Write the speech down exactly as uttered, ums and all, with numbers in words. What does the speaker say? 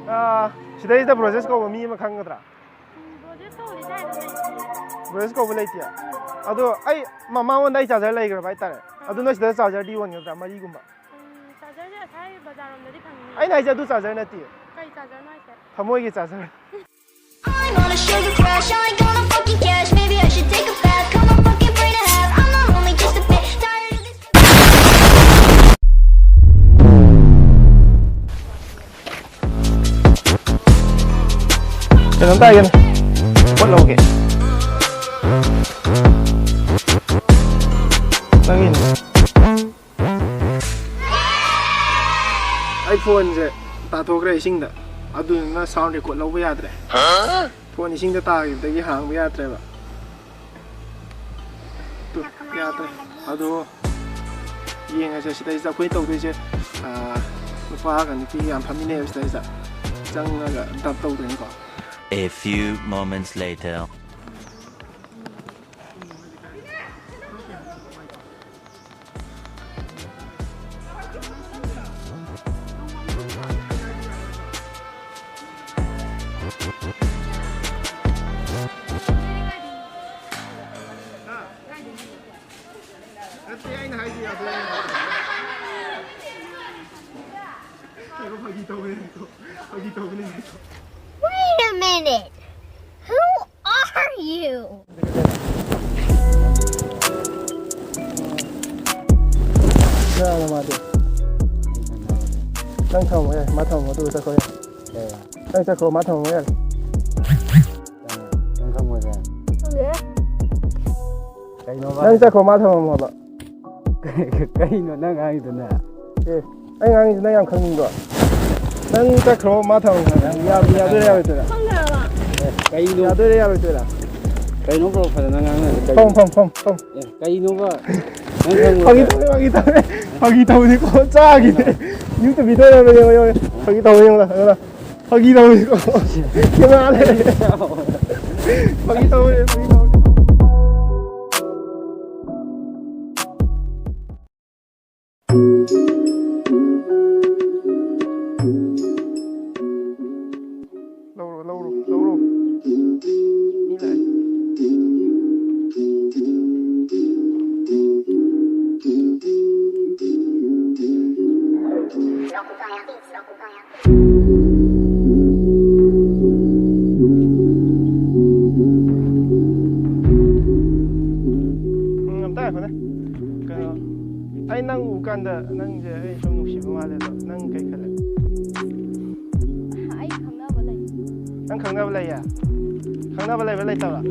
ꯑꯥ, ꯁꯤꯗꯩꯁꯤꯗ ꯕ꯭ꯔꯣꯖꯦꯁ ꯀꯧꯕ ꯃꯤ ꯑꯃ ꯈꯪꯒꯗ꯭ꯔꯥ? ꯎꯝ, ꯕ꯭ꯔꯣꯖꯦꯁ ꯀꯧꯕꯗꯤ ꯁ꯭ꯋꯥꯏꯗ ꯂꯩꯇꯦ꯫ ꯕ꯭ꯔꯣꯖꯦꯁ ꯀꯧꯕ ꯂꯩꯇꯦ? ꯑꯗꯣ ꯑꯩ ꯃ-, ꯃꯉꯣꯟꯗ ꯑꯩ ꯆꯥꯔꯖꯔ ꯂꯩꯈ꯭ꯔꯕ ꯍꯥꯏꯇꯥꯔꯦ꯫ ꯑꯥ꯫ ꯑꯗꯨ ꯅꯣꯏ ꯁꯤꯗ ꯆꯥꯔꯖꯔꯗꯤ ꯌꯣꯟꯒꯗ꯭ꯔꯥ? ꯃꯔꯤꯒꯨꯝꯕ꯫ ꯎꯝ, ꯆꯥꯔꯖꯔꯁꯦ ꯑꯁꯥꯏ ꯕꯖꯥꯔ ꯔꯣꯝꯗꯗꯤ ꯐꯪꯅꯤ꯫ ꯑꯩꯅ ꯍꯥꯏꯁꯦ ꯑꯗꯨ ꯆꯥꯔꯖꯔ ꯅꯠꯇꯦ꯫ ꯀꯩ ꯆꯥꯔꯖꯔꯅꯣ ꯍꯥꯏꯁꯦ? ꯊꯃꯣꯏꯒꯤ charger. I'm on a sugar crash, I ain't gonna fucking cash. Maybe I should take a bath, cut my fucking brain in half. I'm not lonely, just a bit tired of this. ꯀꯩꯅꯣꯝꯇ ꯍꯥꯏꯒꯦꯅꯦ꯫ ꯄꯣꯠ ꯂꯧꯒꯦ꯫ ꯅꯪꯒꯤꯅꯦ꯫ ꯑꯩ ꯐꯣꯟꯁꯦ ꯇꯥꯊꯣꯛꯈ꯭ꯔꯦ ꯏꯁꯤꯡꯗ, ꯑꯗꯨꯗꯨꯅ sound record ꯂꯧꯕ ꯌꯥꯗ꯭ꯔꯦ꯫ ꯐꯣꯟ ꯏꯁꯤꯡꯗ ꯇꯥꯈꯤꯕꯗꯒꯤ ꯍꯥꯡꯕ ꯌꯥꯗ꯭ꯔꯦꯕ꯫ ꯇꯨ, ꯌꯥꯗ꯭ꯔꯦ꯫ ꯑꯗꯣ ꯌꯦꯡꯉꯁꯦ ꯁꯤꯗꯩꯁꯤꯗ ꯑꯩꯈꯣꯏ ꯇꯧꯗꯣꯏꯁꯦ꯫ ꯑꯥ, ꯅꯨꯄꯥꯒ ꯅꯨꯄꯤꯒ ꯌꯥꯝ ꯐꯝꯃꯤꯟꯅꯩꯕ ꯁꯤꯗꯩꯁꯤꯗ꯫ ꯆꯪꯉꯒ ꯗꯞ ꯇꯧꯗꯣꯏꯅꯤꯀꯣ꯫ A few moments later. ꯅꯠꯇꯦ, ꯑꯩꯅ ꯍꯥꯏꯁꯤ ꯌꯥꯗꯦ꯫ ꯀꯩꯅꯣ, ꯐꯥꯒꯤ ꯇꯧꯕꯅꯦ, ꯐꯥꯒꯤ ꯇꯧꯕꯅꯦ꯫ Wait a minute! Who are you? ꯅꯪ ꯊꯝꯃꯣ ꯌꯥꯔꯦ, ꯃꯥ ꯊꯝꯃꯣ, ꯑꯗꯨꯒ ꯆꯠꯈ꯭ꯔꯣ ꯌꯥꯔꯦ꯫ ꯅꯪ ꯆꯠꯈ꯭ꯔꯣ, ꯃꯥ ꯊꯝꯃꯣ ꯌꯥꯔꯦ꯫ ꯅꯪ ꯆꯠꯈ꯭ꯔꯣ, ꯃꯥ ꯊꯝꯃꯝꯃꯣꯕ꯫ ꯀꯩꯅꯣ ꯅꯪ ꯉꯥꯡꯉꯤꯗꯨꯅ? ꯑꯦ, ꯑꯩ ꯉꯥꯡꯉꯤꯁꯤ ꯅꯪ ꯌꯥꯝ ꯈꯪꯅꯤꯡꯕ꯭ꯔꯣ? ꯅꯪ ꯆꯠꯈ꯭ꯔꯣ, ꯃꯥ ꯊꯝꯃꯝꯃꯣ꯫ ꯌꯥ-, ꯌꯥꯗꯣꯏꯔꯥ ꯌꯥꯔꯣꯏꯗꯣꯏꯔꯥ? ꯈꯪꯗꯦ ꯍꯥꯏꯕ꯫ ꯑꯦ, ꯀꯩꯅꯣ? ꯌꯥꯗꯣꯏꯔꯥ ꯌꯥꯔꯣꯏꯗꯣꯏꯔꯥ? ꯀꯩꯅꯣ ꯕ꯭ꯔꯣ, ꯐꯖꯅ ꯉꯥꯡꯅꯔꯦ, ꯀꯩꯅꯣ? ꯐꯝ, ꯐꯝ, ꯐꯝ, ꯐꯝ꯫ ꯑꯦ, ꯀꯩꯅꯣꯕ? ꯅꯪ ꯈꯪꯕ꯭ꯔꯣ? ꯐꯥꯒꯤ ꯇꯧꯅꯦ, ꯐꯥꯒꯤ ꯇꯧꯅꯦ꯫ ꯐꯥꯒꯤ ꯇꯧꯅꯤꯀꯣ, ꯆꯥꯈꯤꯅꯦ꯫ ꯌꯨꯇꯨꯕ ꯚꯤꯗꯤꯑꯣ ꯌꯦꯡꯉꯣ, ꯌꯦꯡꯉꯣ, ꯌꯦꯡꯉꯣ꯫ ꯐꯥꯒꯤ ꯇꯧꯅꯦ, ꯌꯦꯡꯉꯣ, ꯌꯦꯡꯉꯣ꯫ ꯐꯥꯒꯤ ꯇꯧꯅꯤꯀꯣ꯫ ꯀꯦꯃꯦꯔꯥ ꯂꯩꯔꯦ꯫ ꯐꯥꯒꯤ ꯇꯧꯅꯦ, ꯐꯥꯒꯤ ꯇꯧꯅꯦ꯫ ꯂꯧꯔꯣ, ꯂꯧꯔꯣ, ꯂꯧꯔꯣ꯫ ꯃꯤ ꯂꯥꯛꯑꯦ꯫ ꯎꯝ, ꯑꯝꯇ ꯉꯥꯏꯈꯣꯅꯦ꯫ ꯀꯩꯅꯣ, ꯑꯩ ꯅꯪ ꯎꯕ ꯀꯥꯟꯗ ꯅꯪꯁꯦ ꯑꯩ ꯁꯨꯝ ꯅꯨꯡꯁꯤꯕ ꯃꯥꯜꯂꯦ ꯑꯗꯣ, ꯅꯪ ꯀꯩ ꯈꯜꯂꯦ? ꯑꯩ ꯈꯪꯅꯕ ꯂꯩ꯫ ꯅꯪ ꯈꯪꯅꯕ ꯂꯩꯌꯦ? ꯈꯪꯅꯕ ꯂꯩꯕ꯭ꯔꯥ ꯂꯩꯇꯕ꯭ꯔꯥ?